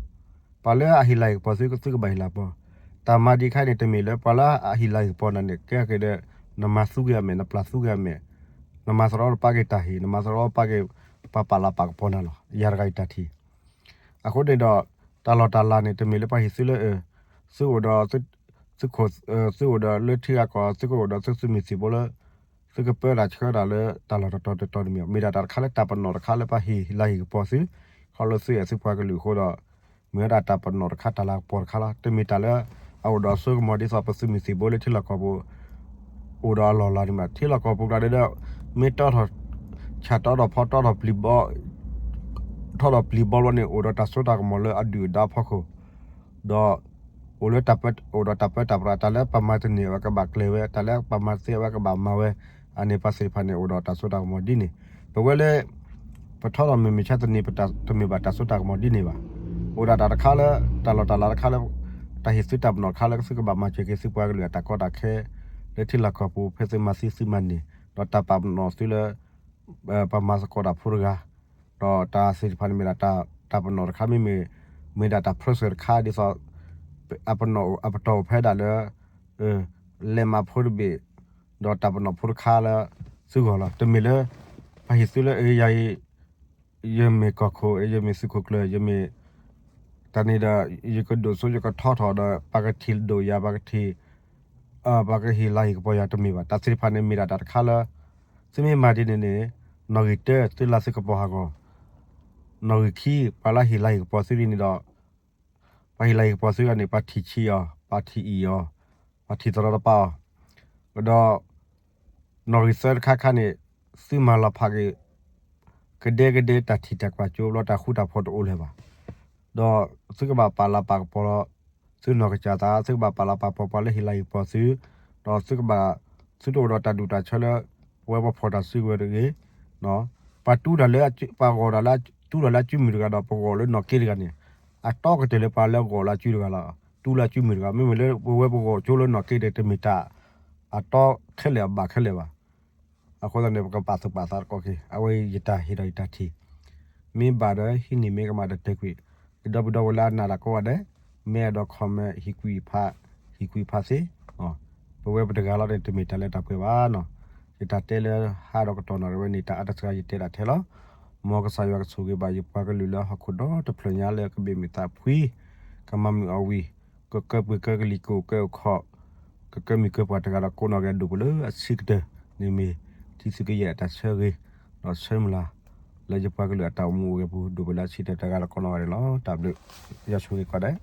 ပှၤလၢအဟ့ၣ်လၤဟ့ၣ်ကပီၤသု သုကဘၣ်ဟ့ၣ်လၤကပီၤ, တၢ်မၤဒံးခါန့ၣ် တမ့ၢ်လၢပှၤလၢအဟ့ၣ်လၤဟ့ၣ်ကပီၤနၤန့ၣ် ကဲက့ၤဒီး နမၤသူက့ၤအမဲာ် နပျၢ်သူက့ၤအမဲာ်, နမၤသရီတပါက့ၤတၢ်ဟ့ၣ် နမၤသရီတပါက့ၤ ပှၤပာ်လၤပာ်ကပီၤနၤလီၤ ယၤတဂၤအံၤတၢ်ထံၣ် အဃိန့ၣ်ဒီး တၢ်လီၢ်တၢ်လၤန့ၣ် တမ့ၢ်လၢပှၤဟ့ၣ်သုလၢ သုအိၣ်ဒီး သုခိၣ် သုအိၣ်ဒီးလၢထံဂၤကီၢ် သုကအိၣ်ဒီးသုသုးမုၢ်သံၣ်ဘိလၢ သုကပၢတၢ်ဆှၢတၢ်လၢတၢ်လီၢ်တတီၤတတီၤတမ့ၢ် မ့ၢ်ဒၣ်တၢ်တခါလၢတၢ်ပနီၣ်တခါလၢပှၤဟ့ၣ်လၤဟ့ၣ်ကပီၤသု ခီဖျိသုအဲၣ်သုပှၤကလုာ်အဃိဒီး မ့ၢ်ဝဲဒၣ်တၢ်ပနီၣ်တခါတၢ်လၤကပီၤတခါလီၤ. တမ့ၢ်တၢ်လၢ အအိၣ်ဒီးအစိကမီၤဒ်သိးပသုးမုၢ်သံၣ်ဘိလၢထံလီၢ်ကီၢ်ပူၤ အိၣ်ဒီးအလီၢ်လၤန့ၣ်ဘၣ်. ထံလီၢ်ကီၢ်ပူၤကျါဒီး မ့ၢ်တီထီၣ် ဆၣ်တီထီၣ်ဖီတီထီၣ်ပျံၤဘီ ထီထီၣ်ပျံၤဘီဘျီန့ၣ် အိၣ်ဒီးတၢ်စိတၢ်ကမီၤလၢအဒုၣ်အဒါအဖီခိၣ် ဒီး အိၣ်လၢတၢ်ပၢ အိၣ်ဒီးတၢ်ပၢတၢ်ပြး တၢ်လၢပမၤတန့ၢ်အဝဲကဘၣ်ကျဲၤဝဲ တၢ်လၢပမၤသ့အဝဲကဘၣ်မၤဝဲ အန့ၣ်ပှၤသ့ၣ်တဖၣ်န့ၣ် အိၣ်ဒီးတၢ်စိတၢ်ကမီၤဒ်န့ၣ် ပဝဲလၢ ပထီထီၣ်မုၢ်မဆါတနံၤ တမ့ၢ်ဘၣ်တၢ်စိတၢ်ကမီၤဒ်န့ၣ်ဘၣ်. အိၣ်ဒၣ်တၢ်တခါလၢ တၢ်လီၢ်တၢ်လၤတခါလၢ တၢ်ဟ့ၣ်သုတၢ်ပနီၣ်တခါလၢသုကဘၣ်မၤစၢၤက့ၤသုပှၤကလုာ်အတၢ်ကီတၢ်ခဲ လၢထံလီၢ်ကီၢ်ပူၤ ဖဲသုမၤသံသုမၤန့ၢ် ဒီးတၢ်ပာ်ပနီၣ်သုလၢ ပမၤသကိးတၢ်ဖိတဂၤ ဒီးတၢ်သ့ၣ်တဖၣ်န့ၣ်မ့ၢ်ဒၣ်တၢ်ပနီၣ်တခါ မ့မ့ၢ် မ့ၢ်ဒၣ်တၢ် process တခါဒ်သိး အပတီၢ်အိၣ်ဖဲဒၣ်လၢ လဲၤမၤဖိတဘ့ၣ် ဒီးတၢ်ပနီၣ်ဖိတခါလၢ သုဂီၢ်လီၤ. တမ့ၢ်လၢ ပှၤဟ့ၣ်သုလၢ အယၤအံၤ ယမ့ၢ်ကီၢ်ခိၣ် ယမ့ၢ်သုးခိၣ်ကျၢၢ် ယမ့ၢ် တၢ်န့ၣ်ဒီး ယကဒိၣ်စိယကထီထီၣ်ဒီး ပှၤကထံၣ်ဒိၣ်ယၤ ပှၤကထံၣ် ပှၤကဟ့ၣ်လၤဟ့ၣ်ကပီၤယၤတမ့ၢ်ဘၣ်. တၢ်သ့ၣ်တဖၣ်န့ၣ်မ့ၢ်ဒၣ်တၢ်တခါလၢ သုမ့ၢ်မၤဒ်န့ၣ်န့ၣ် နီၣ်ဂံၢ်တၢ သုလၢသုကပီၤဟးဂီၤ နီၣ်ဂံၢ်ခံ ပှၤလၢဟ့ၣ်လၤဟ့ၣ်ကပီၤသုဒ်န့ၣ်ဒီး ပှၤဟ့ၣ်လၤဟ့ၣ်ကပီၤသုဂၤန့ၣ် ပှၤထံၣ်ဆံးအီၤ ပှၤထံၣ်အံၣ်အီၤ ပှၤထံၣ်သရီတပါအီၤ ဒီး နီၣ်ဂံၢ်သၢတခါခါန့ၣ် သုမၤလီၤဖးက့ၤ ကဒဲကဒဲတၢ်ထံၣ်တၢ်ကွၢ်ကၠိဘျီ တၢ်ဃူတၢ်ဖိးတအိၣ်လၢၤဘၣ်. ဒီးသုကဘၣ်ပာ်လၤပာ်ကပီၤလီၤ သုနီၢ်ကစၢ်သး သုကဘၣ်ပာ်လၤပာ်ကပီၤပှၤလၢဟ့ၣ်လၤဟ့ၣ်ကပီၤသု ဒီးသုကဘၣ် သုတအိၣ်ဒီးတၢ်ဒူၣ်တၢ်ဆၢလၢ ပဝဲပှၤဖီၣ်တၢ်စုကဝဲၤတဂ့ၤ ပှၤတူတၢ်လၢ ပှၤဂီၢ်တၢ်လၢ တူတၢ်လၢအစုမုၢ်တဂၤဒီး ပဂီၢ်လၢနီၣ်က့တဂၤန့ၣ် အတီကတၢၢ်လၢပှၤလၢဂီၢ်လၢအစုတဂၤလီၤ. တူလၢအစုမုၢ်တဂၤ မ့မ့ၢ်လၢပဝဲပဂီၢ်ကၠိလၢနီၣ်က့ဒီး တမ့ၢ်တၢ် အတီခဲလၢာ်အဘၣ်ခဲလၢာ်ဘၣ်. အဃိသတးန့ၣ် ပကပာ်သူၣ်ပာ်သးတကီၢ်က့ၤ အဝဲယတၢ်ဟ့ၣ်ဒီးယတၢ်ထံၣ် မ့ၢ်ဘၣ်ဒီးဟံးန့ၢ် မ့ၢ်ကမၣ်ဒီးတဲာ်ကွံာ် ဒီပုၢ်ဒီဝဲၢ်လၢအနာ်တၢ်ကိးဂၤဒဲး မ့ၢ်အဲၣ်ဒိး comment ဟ့ၣ်ကွံာ်ဖး ဟ့ၣ်ကွံာ်ဖးသ့ ပဝဲပတဂၤလီၤန့ၣ် တမ့ၢ်တၢ်လၢတၢ်ပှဲၤဘၣ်နီၤ. ယတၢ်တဲလၢဟါဒီးကတီၢ်နီၣ်တဝဲန့ၣ် တၢ်အါတစှၤယတဲဒၣ်ထဲလီၤ. မ်ကစၢ်ယွၤကဆိၣ်ဂ့ၤဘၣ်ယပှၤကလုာ်လၢဟီၣ်ခိၣ်ဒီတဖျၢၣ်ညါလၢကဘၣ်မုာ်သးဖှံ ကမၤမုာ်အီၣ်ဝံၤ ကကၢပှ့ၤကၢကလံၤ ကအိၣ်ကၢအိၣ်ခီၣ် ကကၢမုၢ်ကၢပှၢ်တဂၤဒီးကိးနီၢ်ဂၤဒိၣ်ပလၢအဆံးကတၢၢ်န့ၣ်မ့ၢ် ထံသုးကယဲၢ်အတၢ်ဆၢဂ့ၤ ဒီးဆၢမုၢ်လၢ် လၢယပှၤကလုာ်အတၢ်အိၣ်မူအိၣ်ဂဲၤပူၤ ဒိၣ်ပလၢအဆံးကတၢၢ်တဂၤဒီးကိးနီၢ်ဂၤဒဲးလီၤ. တၢ်ဘျုး ယွၤဆိၣ်ဂ့ၤကိးဂၤဒဲး.